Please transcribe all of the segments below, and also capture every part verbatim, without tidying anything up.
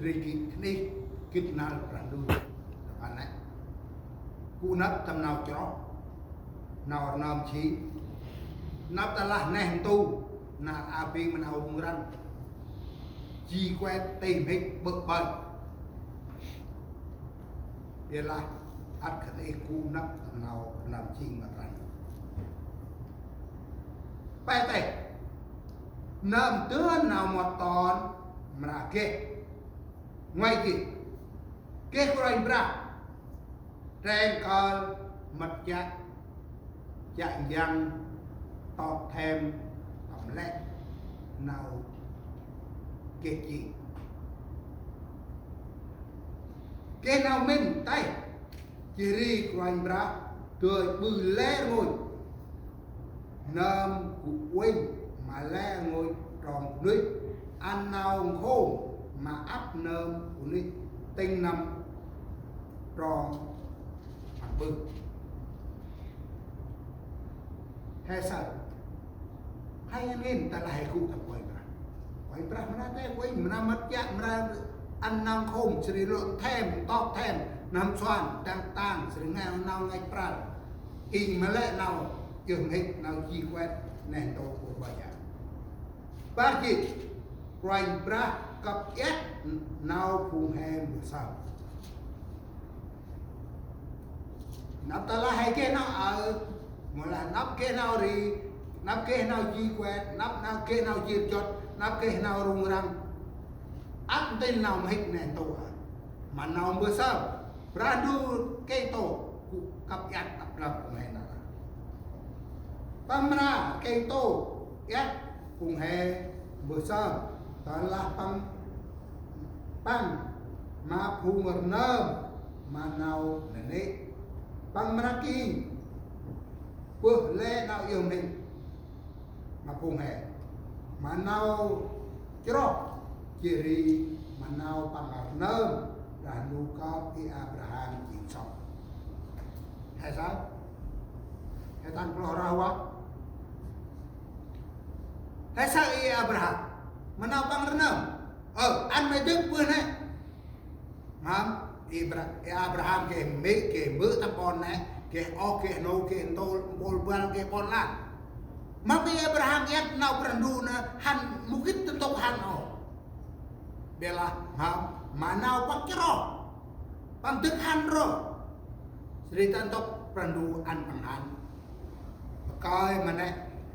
Ri gĭt khân ih, gĭt năl Brah Ndu. Tâm ban nĕ. Gŭ năp tâm nau chroh, nau rnơm jêng. Nđâp tơlah neh ntu, nar aơ bêng ma nau rŭng răng. Ji kuet tih mhĭk ƀơ̆ ƀơ̆. Ƀiălah ăt khân ih gŭ năp tâm nau rnơm jêng ma Brah Ndu. Pe têh. Nơm dơn nau mât ton mra geh. Ngoai gĭt. Geh Kôranh Brah. Tren kơl mât chiă. Chiă njăng tŏk thêm tâm lĕ nau geh jêng. Geh nau mĭn têh. Jêh ri Kôranh Brah dơi ƀư lĕ rngôch. Nơm gŭ uănh ma lĕ rngôch trong bunuyh, ăn nau nkhôm ma ăp nơm bunuyh tĭng năm trong păng ƀư. He saơ. He ngăn ngên ta lah he gŭ ta Kôranh Brah. Kôranh Brah mra tê, Kôranh mra mât chiă, mra ăn nau nkhôm, jêh ri lŏ thêm, tŏk thêm, năm suan, tăng tăng, jêh ri ngai nau ngăch pral. Ing ma lĕ nau, yơh mhĭk nau ji kuet, neh ntu ƀư ƀai. Bar jê̆t, Kôranh Brah kăp iăt nau phung he mbơh sơm. Nđâp tơlah he geh nau aơ, mâu lah nđâp geh nau ri, nđâp geh nau ji kuet, nđâp nau geh nau jêr jŏt, nđâp geh nau rŭng răng. Ăt ntil nau mhĭk neh ntu aơ. Ma nau mbơh sơm, Brah Ndu Krist gŭ kăp iăt ăp lăp phung he nđâp. Păng mra Krist iăt phung he mbơh sơm, tơlah păng, păng ma phung rnơm ma nau nanê̆. Păng mra ki bơh lĕ nau yơh mhĭk ma phung he. Ma nau chroh, jêh ri ma nau păng rnơm, Brah Ndu kơp i Abraham jêng sŏng. He saơ. He tăng kloh rah wa. He saơ i Abraham. Ma nau păng rnơm. Ơ, ăn may dơk bơh nĕ. Mâm, Abra-, Abraham geh mê̆, geh mbơ̆ tâm ƀon nĕ, geh oh, geh nô, geh ntôl, mpôl băl, geh ƀon lan. Mâm i Abraham iăt nau Brah Ndu nĕ, hăn mâu gĭt ta ntŭk hăn ôh. Ƀiălah, mâm, ma nau păng chroh. Păng dâk hăn ro. Jêh ri ta ntŭk Brah Ndu ăn păng hăn. Pakơi ma nĕ,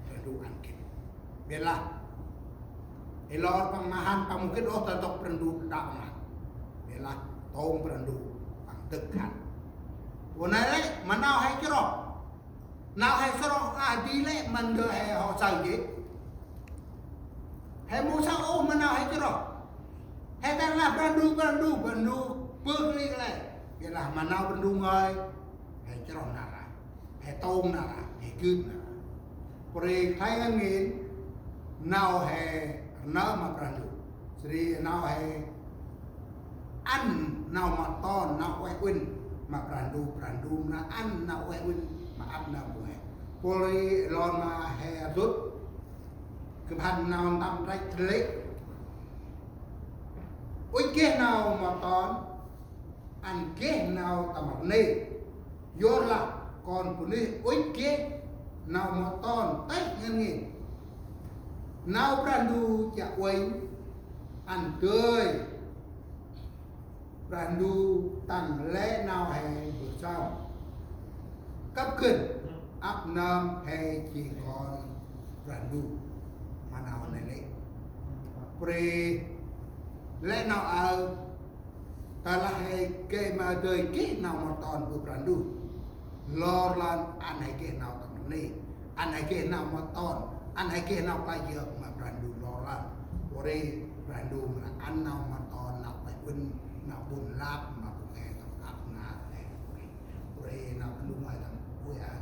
Brah Ndu ăn gĭt. Ƀiălah. Ê lor păng ma hăn păng mâu gĭt ôh ta ntŭk Brah Ndu đă păng hăn. Ƀiălah tông Brah Ndu păng dâk hăn. Pô nai lĕ ma nau he chroh. Nau he chroh a di lĕ ma ndơ he hŏ saơ jêh. He mâu saơ ôh ma nau he chroh. He ta lah Brah Ndu, Brah Ndu, Brah Ndu bơh kli lĕ. Ƀiălah ma nau Brah Ndu ngơi. He chroh nar aơ. He tông nar aơ, he gĭt nar aơ. Pô ri khlay ngăn ngên, nau he rnơm ma Brah Ndu. Jêh ri nau he ăn nau mât ton, nau ueh uĭn ma Brah Ndu, Brah Ndu mra ăn nau ueh uĭn ma ăp nơm phung he. Pô ri lor ma he dŭt, gâp hăn nau ntăm trăch lĕ. Ŭch geh nau mât ton, ăn geh nau tâm rnê. Yorlah kon bunuyh ŭch geh nau mât ton têh ngăn ngên. Nau Brah Ndu chiă uănh ăn dơi Brah Ndu tăng lĕ nau he mbơh sơm. Kăp gân ăp nơm he jêng kon Brah Ndu ma nau nanê̆. Pô ri lĕ nau aơ Tơlah he geh ma dơi geh nau mât ton bơh Brah Ndu. Lor lan ăn he geh nau tâm rnê. Ăn he geh nau mât ton. Ăn he geh nau klach yơk ma Brah Ndu lor lan. Pô ri Brah Ndu mra ăn nau mât ton, nau ueh uĭn, nau ƀŭn lap ma phung he tâm ăp nar he pô ri. Pô ri nau Brah Ndu ngơi tâm ui a